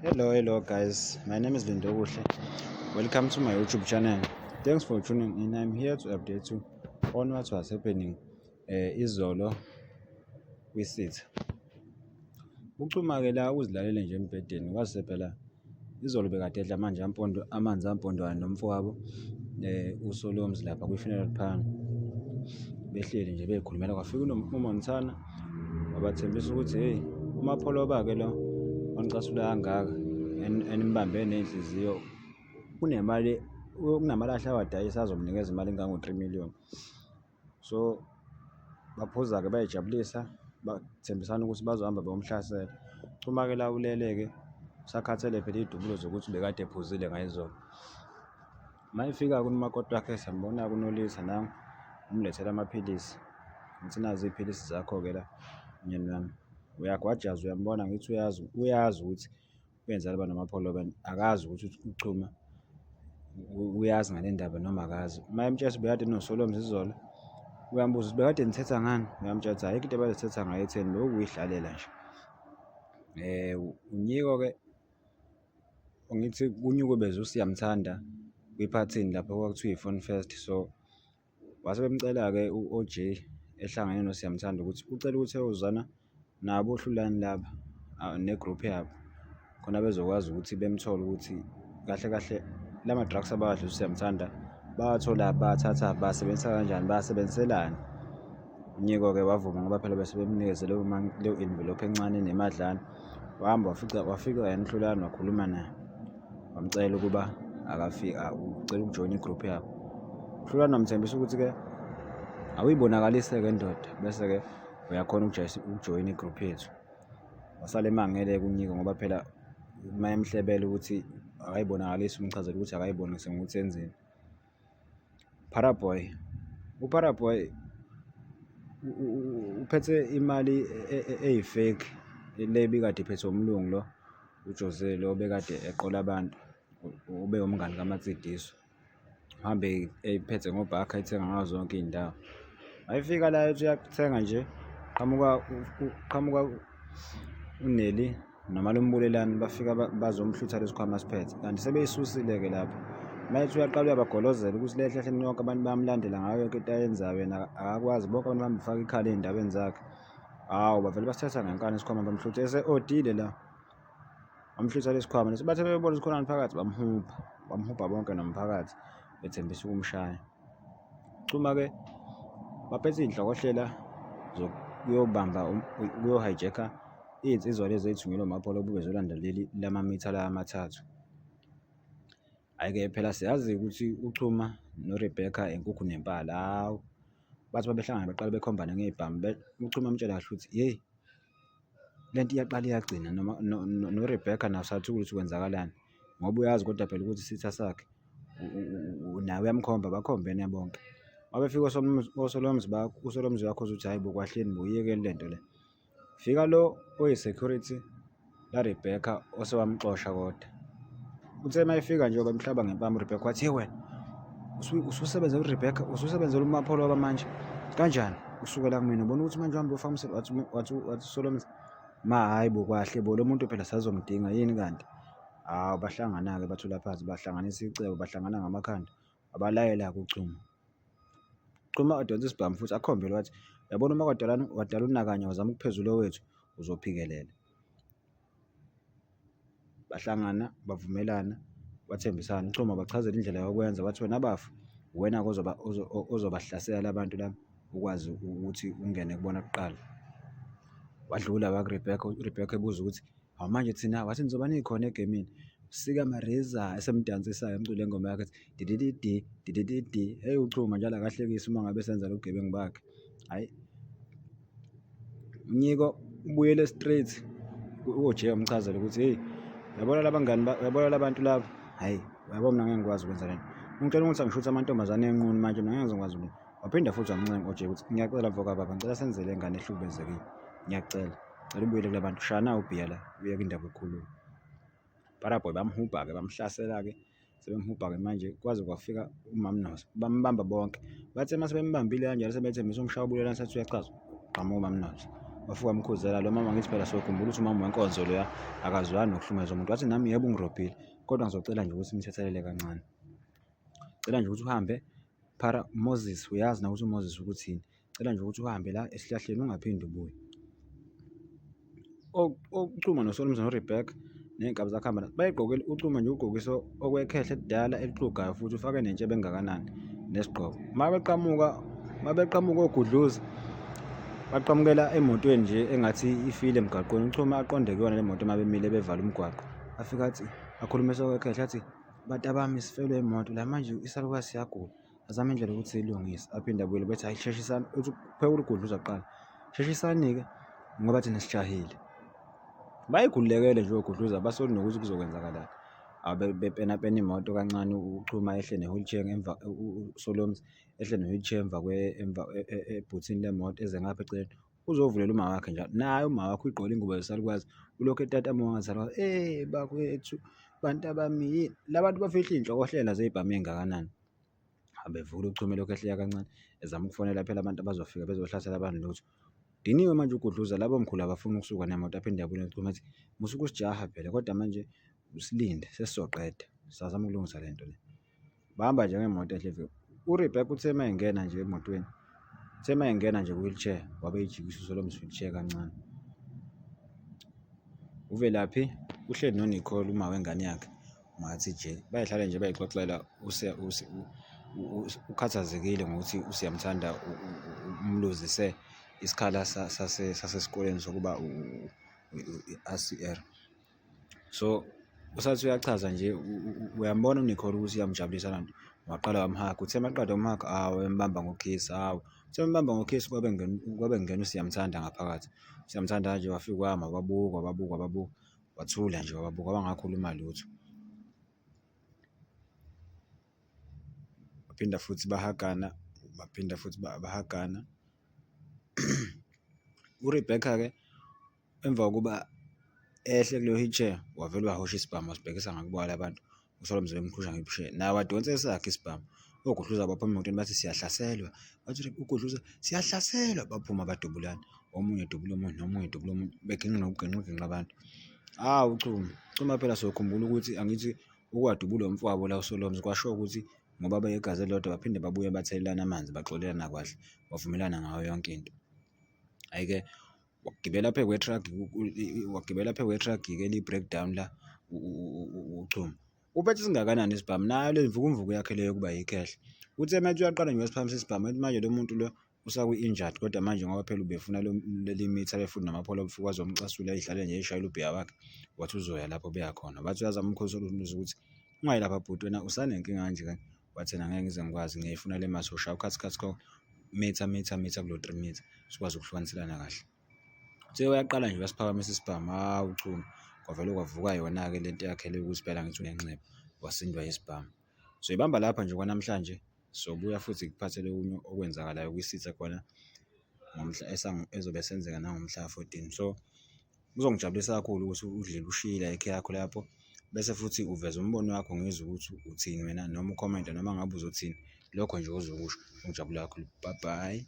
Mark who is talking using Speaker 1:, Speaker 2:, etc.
Speaker 1: Hello, hello guys. My name is Lindokuhle. Welcome to my YouTube channel. Thanks for tuning in. I'm here to update you on what was happening izolo kwisitha. Uxhuma-ke la uzilalele nje embhedeni kwazise phela izolo bekade edla manje ampondo amanzi ampondwane nomfowabo uSolomzi lapha kwi-funeral parlour. Behleli nje bey'khulumela kwafika uMontana wabathembisa ukuthi hheyi uMapholoba-ke lo onicasula kangaka enimbambe ney'nhliziyo unemali kunamalahle awadayisa azomnikeza imali engango-three million. So baphuza-ke bay'jabulisa bathembisana ukuthi bazohamba bayomhlasela. Chuma-ke la ulele-ke usakhathele phela iy'dubulo zokuthi ubekade ephuzile ngayizolo. Uma efika-ke umakoti wakhe siyambona-ke uNolitha nangu umlethela amaphilisi. Ngithi nazi iy'philisi zakho-ke la mnyeni wami. Uyagwajaza uyambona ngithi uyazi uyazi ukuthi wenzani uba noMapholoba akazi ukuthi uChuma uyazi ngale ndaba noma akazi. Uma emtshela ukuthi bekade enoSolomzi izolo, uyambuza ukuthi bekade nithetha ngani? Uyamtshela ukuthi ayikho into ebesithetha ngayo etheni bekukuyidlalela nje. Unyiko-ke ngithi kunyukubeze uSiyamthanda kwiphathini lapho okwakuthiwa i-Phone First so wase bemcela-ke u-O_J ehlangene noSiyamthanda ukuthi ucela ukuthi eyozwana nabo oHlulani laba ne-group yabo khona bezokwazi ukuthi bemthole ukuthi kahle kahle lama-drugs abawadlisa uSiyamthanda bawatholaphi, bawathathaphi, bawasebenzisa kanjani, bawasebenziselani. Unyiko-ke wavuma ngoba phela bese bemnikeze leyo leyo envelope encane enemadlana. Wahamba wafica wafika yena uHlulani wakhuluma naye, wamcela ukuba akafike ucela ukujoyina i-group yabo. UHlulani wamthembisa ukuthi-ke awuyibonakalise-ke ndoda bese-ke uyakhona ukujoyina i-group yethu. Wasale emangele-ke uNyiko ngoba phela uma emhlebela ukuthi akayibonakalisi umchazela ukuthi akayibonise ngokuthi enzeni. Paraboy, uParaboy uphethe imali eyi-fake le ebikade iphethwe umlungu lo uJose lo obekade eqola abantu, ube umngani kaMatsidiso. Uhambe eyiphethe ngobhakha ethenga ngazo zonke iy'ndawo. Wayefika la ethi uyathenga nje, qhamuka qhamuka uNelly noMalumbulelani bafika bazomhlutha lesikhwama asiphethe kanti sebeyisusile-ke lapho. Uma ethi uyaqala uyabagolozela ukuthi lehle ehleni lonke abantu bayamlandela ngayo yonke into ayenzayo yena akakwazi bonke abantu bamfaka ikhala ey'ndabeni zakhe. Hawu bavele basithatha ngenkani isikhwama bamhlutha ese-odile la. Bamhlutha lesikhwama lesi bathe bebona ukuthi khonani phakathi bamhubha, bamhubha bonke nomphakathi bethembisa ukumshaya. Chuma-ke baphethe iy'nhlokohlela zokuyobamba ukuyo-hijack-a iy'nsizwa lezi ey'thunyelwe uMapholoba ukuba ziyolanda leli lamamitha la amathathu. Hhayi-ke phela siyazi ukuthi uChuma noRebecca inkukhu nempala, hawu bathi babehlangana baqale bekhombane ngey'bhamu uChuma amtshele kahle ukuthi yeyi le nto iyaqala iyagcina noma noRebecca naye usathuka ukuthi kwenzakalani ngoba uyazi kodwa phela ukuthi isitha sakhe naye uyamkhomba bakhombene bonke. Uma befika oSolomzi uSolomzi uyakhuza ukuthi hhayi bo kahleni bo iyekeni le nto le. Fika lo oyi-security kaRebecca osewamxosha kodwa. Uthe uma efika nje bamhlaba ngempama uRebecca wathi, hey wena ususebenzela uRebecca ususebenzela uMapholoba manje kanjani usukela kumina ubona ukuthi manje uhambe uyofaka umsebenzi wathi wathi wathi Solomon ma hhayi bo kwahle bo lo muntu phela sazomdinga yini kanti hawu bahlangana-ke bathula phansi bahlanganisa icebo bahlangana ngamakhanda wabalayela-ke uChuma. Chuma wadonsa isibhamu futhi akhombele wathi uyabona uma kwadala wadala unakanya wazama ukuphezula owethu uzophikelela. Bahlangana bavumelana bathembisana uChuma wabachazela indlela yokwenza wathi wena bafo uwena-ke ozoba ozobahlasela la bantu laba ukwazi ukuthi ungene kubona kuqala. Wadlula wakuRebecca, uRebecca ebuza ukuthi hawu manje thina wathi nizoba nikhona egemini. Sika Mareza esemdansisayo emcula ingoma yakhe ethi didididi didididi. Hheyi uChuma njalo akahlekisi uma ngabe esenza lobu bugebengu bakhe, hhayi. Unyiko ubuyele straight ku-O_J wamchazela ukuthi hheyi uyabona laba ngani uyabona la bantu laba, hhayi uyabo mina ngeke ngikwazi ukwenza le nto. Ungitshela ukuthi angishuthe amantombazane enqunu manje mina ngeke ngize ngikwazi Waphinda futhi wamncenga u-O_J ukuthi ngiyacela mfokababa ngicela senze le ngane ehlukumezekile, ngiyacela, ngicela ubuyele kula bantu shaya nawu ubhiya la uyeke indaba yokukhuluma. Paraboy bamhubha-ke bamhlasela-ke sebemhubha-ke manje kwaze kwafika umamnosa bambamba bonke bathe uma sebembambile kanjalo sebethembisa umshaya ubulelwane sethi uyachaza qhamuka umamnosa Wafika wamkhuzela lo mama, ngithi phela sokhumbula ukuthi umama wenkonzo loya akazwani nokuhlukumeza umuntu. Wathi nami yebo ungirobhile kodwa ngizocela nje ukuthi nithethelele kancane. Cela nje ukuthi uhambe phara Moses, uyazi nawe ukuthi uMoses ukuthini. Cela nje ukuthi uhambe la esihlahleni ungaphinde ubuye. OChuma noSolomon noRebecca ney'nkabi zakhe hamba bayigqokile uChuma nje ugqokise okwekhehla elidala elixhugayo futhi ufake nentshebe engakanani nesigqoko. Uma beqhamuka uma beqhamuka oGudluza baqhamukela emotweni nje engathi ifile emgaqweni uChuma aqonde kuyona le moto uma bemile bevala umgwaqo. Afike athi akhulume okwekhehla athi, bantabami sifelwe imoto la manje isalukazi siyagula. Azame indlela yokuthi siyilungise aphinde abuyele bethi hhayi sheshisani uthi uphekula uGudluza kuqala. Sheshisani-ke ngoba thina sijahile. Bayikhululekele nje oGudluza abasoli nokuthi kuzokwenzakalani. Bepenapena imoto kancane uChuma ehle ne-wheelchair ngemva uSolomzi ehle ne-wheelchair emva emva ebhuthini lemoto eze ngapha eceleni. Uzovulela uma wakhe njalo naye uma wakhe uyigqoke ingubo yesalukwazi ulokhu etatamuka ngathi eh bakwethu bantu abami yini la bantu bafihle iy'nhlokohlela zey'bhamu ey'ngakanani. Abevula uChuma elokhu ehleka kancane ezama ukufonela phela abantu abazofika bezohlasela abantu lutho. Diniwe manje uGudluza labo mkhulu abafuni ukusuka nemoto aphinde abuye uChuma athi musa ukusijaha phela kodwa manje usilinde sesizoqeda sazama ukulungisa le nto le. Bahamba nje ngemoto enhle vele. URebecca uthe uma engena nje emotweni, uthe uma engena nje ku-wheelchair wabe ejikisa uSolomzi wheelchair kancane. Uvelaphi uhleli noNicole uma wengane yakhe ungathi nje bayihlale nje bayixoxela ukhathazekile ngokuthi uSiyamthanda umluzise isikhala sasesikoleni sokuba i-R_C_R. So usathi uyachaza nje uyambona uNicole ukuthi iyamjabulisa loo nto, waqala wamhaga, uthe maqeda ukumhaga awu embamba ngokhisi hawu, uthe embamba ngokhisi kwabe kungena kwabe kungena uSiyamthanda ngaphakathi. USiyamthanda nje wafika wama wababuka, wababuka, wababuka. Wathula nje wababuka wangakhuluma lutho. Baphinda futhi bahagana, baphinda futhi bahagana. URebecca-ke emva kokuba ehle kuleyo wheelchair wavele wahosha isibhamu wasibhekisa ngakubona la bantu. USolomon bemkhusha ngephushe naye wadonsa esakhe isibhamu. OGudluza baphuma emotweni bathi siyahlaselwa, bathi uGudluza siyahlaselwa, baphuma badubulana. Omunye edubula omunye nomunye edubula omunye beginqa nokuginqa abantu. Hawu Chuma, Chuma phela sokhumbula ukuthi angithi ukwadubula umfowabo la uSolomzi kwasho ukuthi ngoba beyigazi elilodwa baphinde babuye bathelelana amanzi baxolelana kahle bavumelana ngayo yonke into. Hhayi-ke wagibela phezu kwe-truck, wagibela phezu kwe-truck-ke eliyi-breakdown la uChuma. Uphethe singakanani isibhamu? Nayo le mvukumvuku yakhe le yokuba yikhehla. Uthe uma ethi uyaqala nje uyasiphakamisa isibhamu ethi manje lo muntu lo usakwi-injured kodwa manje ngoba phela ubefuna leli mitha befuna namapholo obufuku azomcasula ey'dlale nje ey'shayela ubhiya wakhe wathi uzoya lapho beya khona. Wathi uyazama umkhosi olunye ukuthi ungayi lapha bhuti wena usanenkinga kanje kanje. Wathi yena ngeke ngize ngikwazi ngiyayifuna le mali soshaya ukhathi khathi kho mitha mitha mitha kulo 3 mitha sikwazi ukuhlukaniselana kahle. Uthe uyaqala nje uyasiphakamisa isibhamu, hawu Chuma kwavele kwavuka yona-ke le nto yakhe le yokuthi phela ngithi unenxeba wasindwa isibhamu. Soyibamba lapha nje kwanamhlanje sobuya futhi kuphathele okunye okwenzakalayo kwisitha khona ngomhla ezobe senzeka nangomhla ka-14. So kuzongijabulisa kakhulu ukuthi udlile ushiye i-like yakho lapho bese futhi uveze umbono wakho ngizwe ukuthi uthini wena noma ukhomente noma ngabe uzothini lokho nje ozokusho ngijabula kakhulu. Bye bye.